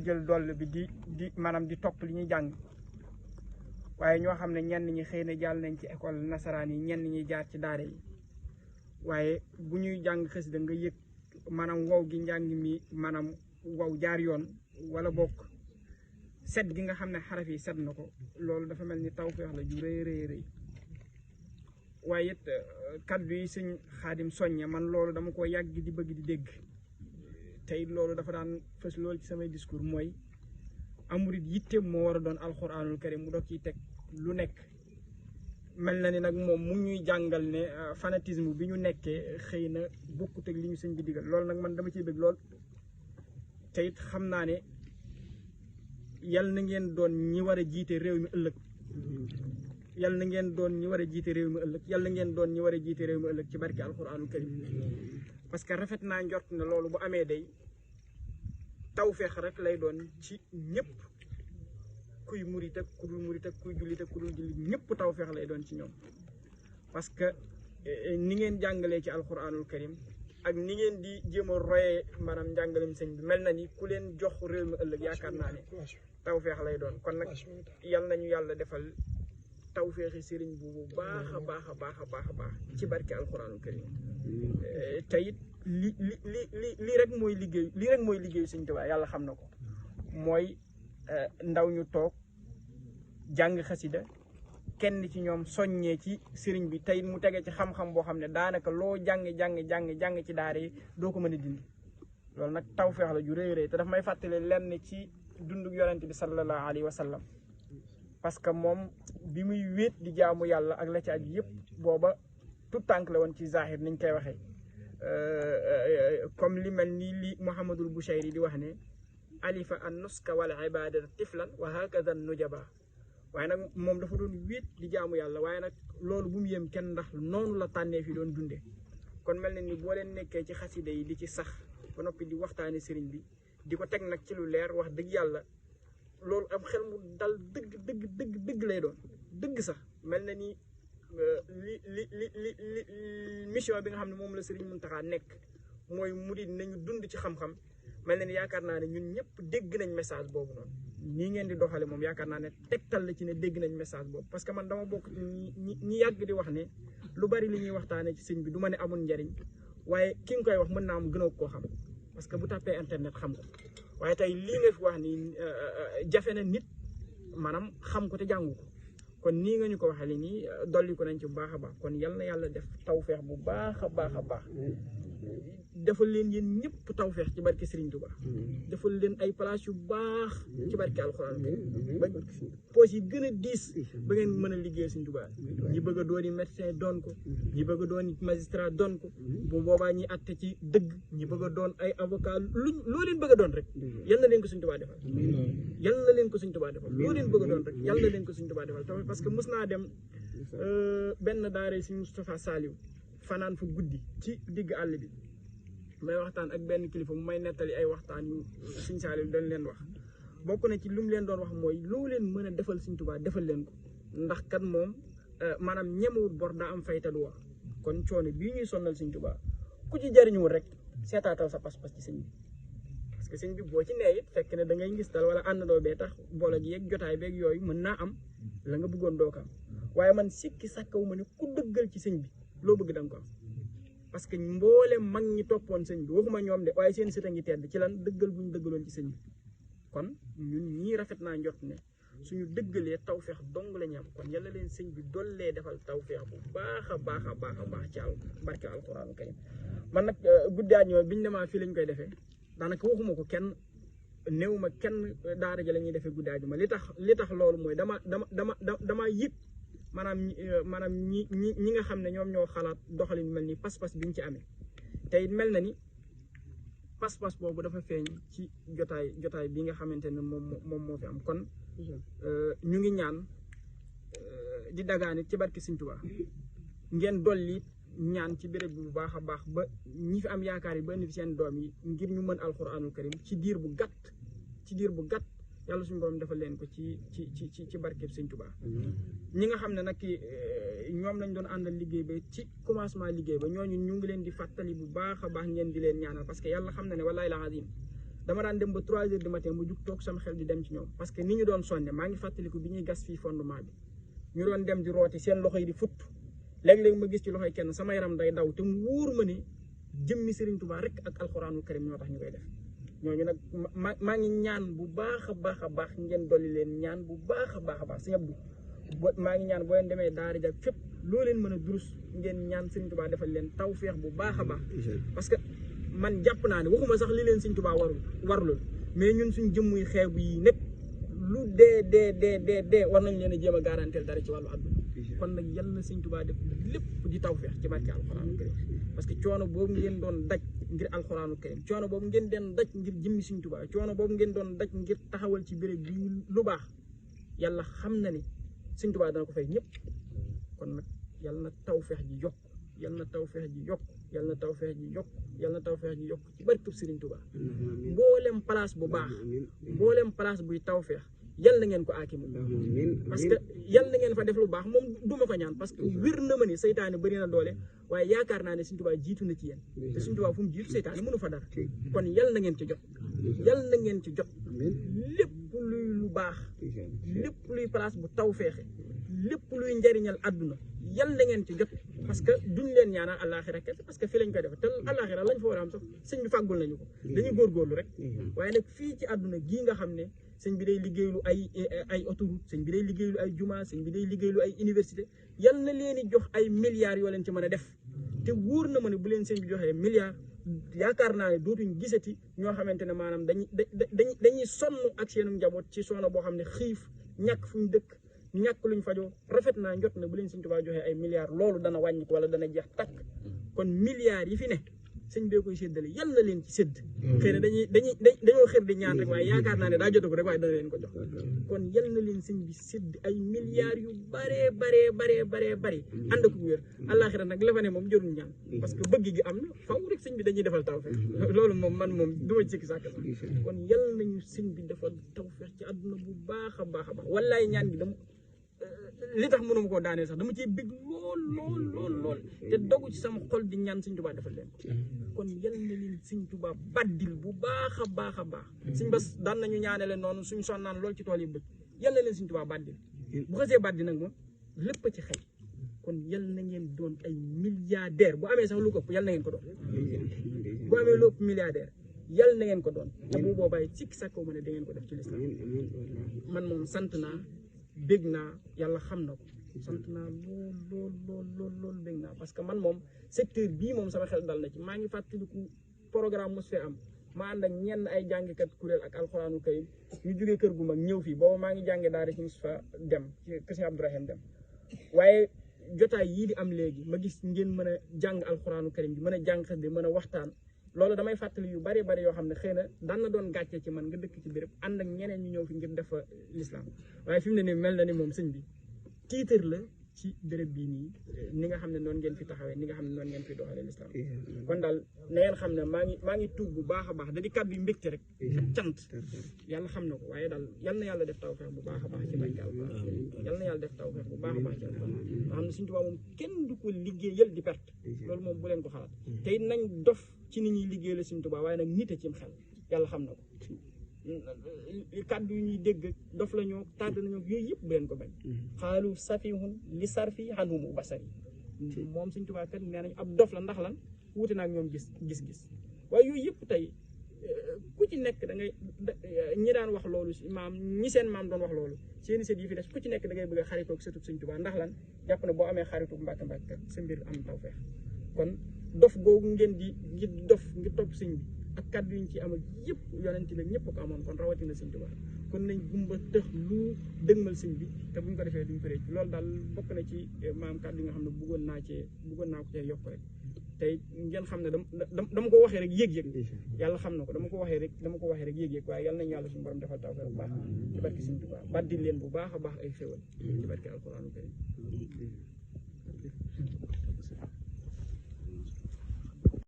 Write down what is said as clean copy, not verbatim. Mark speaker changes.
Speaker 1: jël doll bi di maanaam di topp li ñuy jàng waaye ñoo xam ne ñenn ñi xëy na jàll nañ ci école nasaraan yi ñenn ñi jaar ci daara yi waaye bu ñuy jàng xasida nga yëg maanaam wow gi njàng mi maanaam wow jaar yoon wala bokk set gi nga xam ne xaraf yi set na ko loolu dafa mel ni tawfeex la ju rëy rëy rëy waaye it kaddu yi sëñ Xaadim soññe man loolu dama ko yàgg di bëgg di dégg tey loolu dafa daan fës loolu ci samay discours mooy amurit yitte moo war a doon alxuraanul karim mu doog ciy teg lu nekk mel na ni nag moom mu ñuy jàngal ne fanatisme bi ñu nekkee xëy na bokkut ak li ñu sëñ bi digal loolu nag man dama ciy bëgg lool te it xam naa ne yal na ngeen doon ñi war a jiite réew mi ëllëg yal na ngeen doon ñi war a jiite réew mi ëllëg yal na ngeen doon ñi war a jiite réew mi ëllëg ci barke alxuraanul karim parce que rafet naa njort na loolu bu amee day tawfeex rek lay doon ci ñëpp kuy murit ak ku dul murit ak kuy jullit ak ku dul jullit ñëpp tawfeex lay doon ci ñoom parce que ni ngeen jàngalee ci alxuraanul karim ak ni ngeen di jéem a royee maanaam njàngalem sëñ bi mel na ni ku leen jox réew mi ëllëg yaakaar naa ne tawfeex lay doon kon nag yal nañu yàlla defal tawfeexi sëriñ bu baax a baax a baax a baax a baax ci barke alxuraanul karim te it lii rek mooy liggéeyu Sëñ Tuubaa yàlla xam na ko mooy ndaw ñu toog jàng xasida kenn ci ñoom soññee ci sëriñ bi tey mu tege ci xam-xam boo xam ne daanaka loo jàng ci daara yi doo ko mën a dindi loolu nag tawfeex la ju rëy rëy te daf may fàttali lenn ci dundug yonent bi sallallahu alayhi wa sallam parce que moom bi muy wéet di jaamu yàlla ak la ci aju yëpp booba tout tànk la woon ci zahir niñ koy waxee comme li mel ni li Muhammadul Bushayri di wax ne alifa an nuska wal ibadata tiflan wa hakada nujaba waaye nag moom dafa doon wéet di jaamu yàlla waaye nag loolu bu mu yem kenn ndax noonu la tànnee fi doon dunde kon mel na ni boo leen nekkee ci xasida yi di ci sax ba noppi di waxtaane sëriñ bi di ko teg nag ci lu leer wax dëgg yàlla loolu am xel mu dal dëgg lay doon dëgg sax mel na ni li mission bi nga xam ne moom la Serigne Mountakha nekk mooy murid nañu dund ci xam-xam mel na ni yaakaar naa ne ñun ñëpp dégg nañ message boobu noonu nii ngeen di doxale moom yaakaar naa ne tegtal la ci ne dégg nañ message boobu parce que man dama bokk ñi yàgg di wax ne lu bari li ñuy waxtaane ci sëñ bi du ma ne amul njariñ waaye ki nga koy wax mën naa am gën a koo xam parce que bu tàppee internet xam ko waaye tey lii nga fi wax ni jafe na nit maanaam xam ko te jàngu ko kon nii nga ñu ko waxee nii dolli ko nañ ci bu baax a baax kon yal na yàlla def tawfeex bu baax a baax a baax defal leen yéen ñëpp tawfeex ci barke Serigne Touba defal leen ay place yu baax ci barke alxuraan ba poos yi gën a diis ba ngeen mën a liggéey Serigne Touba ñi bëgg a dooni médecin doon ko ñi bëgg a doon magistrat doon ko bu boobaa ñi atte ci dëgg ñi bëgg a doon ay avocat loo leen bëgg a doon rek yal na leen ko Serigne Touba defal yal na leen ko Serigne Touba defal loo leen bëgg a doon rek yal na leen ko Serigne Touba defal tamit parce que mës naa dem benn daara Serigne Moustapha Saliou fanaan fa guddi ci digg àll bi may waxtaan ak benn kilifa mu may nettali ay waxtaan yu Serigne Saliou dañ leen wax bokk na ci lu mu leen doon wax mooy loo leen mën a defal Serigne Touba defal leen ko ndax kat moom maanaam ñemewut bor daa am fay te du wax kon coono bii ñuy sonnal Serigne Touba ku ci jariñuwul rek seetaatal sa pas-pas ci sëñ bi parce que sëñ bi boo ci nee it fekk ne da ngay ngistal wala àndandoo bee tax boole gi yeeg jotaay beeg yooyu mën naa am la nga bëggoon doo ko am waaye man sikki sàkkaw ma ne ku dëggal ci sëñ bi loo bëgg da nga ko am parce que mboole mag ñi toppoon sëñ bi waxuma ñoom de waaye seen sët a ngi tedd ci lan dëggal bu ñu dëggaloon ci sëñ bi kon ñun ñii rafet naa njort ne suñu dëggalee tawfeex dong la ñu am kon yàlla leen sëñ bi dollee defal tawfeex bu baax a baax a baax a baax ci barke alxuraanu karim man nag guddaa ñoo biñ ne maa fii lañ koy defee daanaka waxuma ko kenn néew ma kenn daara ja la ñuy defee guddaa ju ma li tax loolu mooy dama yëg maanaam ñi nga xam ne ñoom ñoo xalaat doxalin mel ni pas-pas bi ñu ci amee te it mel na ni pas-pas boobu dafa feeñ ci jotaay bi nga xamante ne moom moo fi am kon ñu ngi ñaan di dagaan it ci barke Sëñ Tuubaa ngeen dolli ñaan ci béréb bi bu baax a baax ba ñi fi am yaakaar yi ba indi fi seen doom yi ngir ñu mën alxuraanul karim ci diir bu gàtt yàlla suñu borom defal leen ko ci barkeb Sëñ Tuubaa ñi nga xam ne nag ñoom lañ doon àndal liggéey ba ci commencement liggéey ba ñooñu ñu ngi leen di fàttali bu baax a baax ngeen di leen ñaanal parce que yàlla xam na ne wallaahi la azim dama daan dem ba 3 heures du matin mu jug toog sama xel di dem ci ñoom parce que ni ñu doon sonne maa ngi fàttaliku bi ñuy gas fii fondement bi ñu doon dem di rooti seen loxo yi di futt léeg-léeg ma gis ci loxoy kenn sama yaram day daw te mu wóor ma ni jëmmi Serigne Touba rek ak alxuraanul karim ñoo tax ñu koy def ñooñu nag maa ngi ñaan bu baax a baax ngeen dolli leen ñaan bu baax a baax si Abdou maa ngi ñaan boo leen demee daara jak fépp loo leen mën a durus ngeen ñaan Serigne Touba defal leen tawfeex bu baax a baax parce que man jàpp naa ne waxuma sax li leen Serigne Touba warul mais ñun suñ jëmmuy xeebu yi nekk lu dee war nañ leen a jéem a garanteel dara ci wàllu àdduna kon nag yal na Serigne Touba def lépp di tawfeex ci barke alxuraanul karim parce que coono boobu ngeen doon daj ngir alxuraanul karim coono boobu ngeen doon daj ngir jëmmi Serigne Touba coono boobu ngeen doon daj ngir taxawal ci béréb bi lu baax yàlla xam na ni Serigne Touba dana ko fay ñëpp kon nag yal na tawfeex ji yokk yal na tawfeex ji yokk yal na tawfeex ji yokk yal na tawfeex ji yokk ci barkeb Serigne Touba mboolem place bu baax mboolem place buy tawfeex yal na ngeen ko aakimu parce que yal na ngeen fa def lu baax moom duma ko ñaan parce que wér na ma ni seytaane bëri na doole waaye yaakaar naa ne Serigne Touba jiitu na ci yéen te Serigne Touba fu mu jiitu seytaane mënu fa dara kon yal na ngeen ci jot yal na ngeen ci jot lépp luy lu baax lépp luy place bu tawfeexe lépp luy njariñal àdduna yal na ngeen ci jot parce que duñ leen ñaanal àllaaxira kese parce que fii lañ koy def te àllaaxira lañ fa war a am sax sëñ bi fàggul nañu ko dañuy góorgóorlu rek waaye nag fii ci àdduna gii nga xam ne sëñ bi day liggéeylu ay autoroute sëñ bi day liggéeylu ay juma sëñ bi day liggéeylu ay université yal na leen di jox ay milliards yoo leen ci mën a def te wóor na ma ne bu leen sëñ bi joxee milliards yaakaar naa ne dootuñ gisati ñoo xamante ne maanaam dañuy sonn ak seenu njaboot ci sonn boo xam ne xiif ñàkk fu ñu dëkk ñàkk luñ fajoo rafet naa njot na bu leen Sëñ Tuubaa joxee ay milliards loolu dana wàññi ko wala dana jeex takk kon milliards yi fi ne sëñ bee koy séddale yal na leen ci sédd xëy na dañoo xër di ñaan rek waaye yaakaar naa ne daa jotagu rek waaye dana leen ko jox kon yal na leen sëñ bi sédd ay milliards yu baree ànd ak wér àllaaxira nag la fa ne moom jërul ñaan parce que bëgg gi am na faw rek sëñ bi dañuy defal tawfeex loolu moom man moom du ma sikki sàkk sax kon yal nañu sëñ bi defal tawfeex ci àdduna bu baax a baax wallaay ñaan gi dama li tax mënuma koo daaneel sax dama ciy bég lool te dogu ci sama xol di ñaan Sëñ Tuubaa defal leen kon yal na leen Sëñ Tuubaa baddil bu baax a baax Sëñ Bass daan nañu ñaanele noonu suñ sonnaan lool ci tool yi bëgg yal na leen Sëñ Tuubaa baddil bu xasee baddi nag moom lépp a ci xëy kon yal na ngeen doon ay milliardaire bu amee sax lu ko ëpp yal na ngeen ko doon bu amee lu ëpp milliardaire yal na ngeen ko doon te bu boobaay sikk sakkoo ma ne da ngeen ko def ci lislaam man moom sant naa bég naa yàlla xam na ko sant naa lool bég naa parce que man moom secteur bii moom sama xel dal na ci maa ngi fàttaliku programme mos fee am ma ànd ak ñenn ay jàngikat kuréel ak alxuraanu karim ñu jógee kër gu mag ñëw fii booba maa ngi jànge daara ci Moustapha dem ci kër Sëñ Abdourahim dem waaye jotaay yii di am léegi ma gis ngeen mën a jàng alxuraanu karim bi mën a jàng xas bi mën a waxtaan loolu damay fàttali yu bari yoo xam ne xëy na daan na doon gàccee ci man nga dëkk ci béréb ànd ak ñeneen ñu ñëw fi ngir def fa l'islam waaye fi mu ne nii mel na ni moom sëñ bi tiitar la ci béréb bii nii ni nga xam ne noonu ngeen fi taxawee ni nga xam ne noonu ngeen fi doxalee l'islam kon daal na ngeen xam ne maa ngi tuub bu baax a baax da di kàddu yu mbégte rek ak cant yàlla xam na ko waaye daal yal na yàlla def tawfeex bu baax a baax ci barke Alxuraan yal na yàlla def tawfeex bu baax a baax ci Alxuraan nga xam ne Sëñ Tuubaa moom kenn du ko liggéeyal di perte loolu moom bu leen ko xalaat te it nañ dof ci ni ñuy liggéeyal Sëñ Tuubaa waaye nag nit a cim xel yàlla xam na ko kàddu yu ñuy dégg dof la ñoo tàdd nañoo yooyu yëpp bu leen ko bañ xaalu safihun li sarfi xanhumu basari moom Sëñ Tuubaa kat nee nañ ab dof la ndax lan wuute naa ak ñoom gis-gis waaye yooyu yëpp tey ku ci nekk da ngay ñi daan wax loolu maam ñi seen maam doon wax loolu seeni sët yi fi des ku ci nekk da ngay bëgg a xaritoog sëtub Sëñ Tuubaa ndax lan jàpp na boo amee xaritu mbàkk kat sa mbir am tawfeex kon dof googu ngeen di ngir dof ngir topp sëñ bi ak kàddu yi ñu ci amal yëpp yonent bi ñëpp ko amoon kon rawatina Sëñ Tuubaa kon nañ gumba tëx lu dëgmal sëñ bi te buñ ko defee duñ ko réccu loolu daal bokk na ci maam kàddu yi nga xam ne bëggoon naa ko cee yokk rek tey ngeen xam ne dama ko waxee rek yéeg-yéeg yàlla xam na ko dama ko waxee rek yéeg-yéeg waaye yàlla nañu yàlla suñu borom defal taw bu baax ci barke Sëñ Tuubaa baddil leen bu baax a baax ay xéwal ci barke alxuraanu karim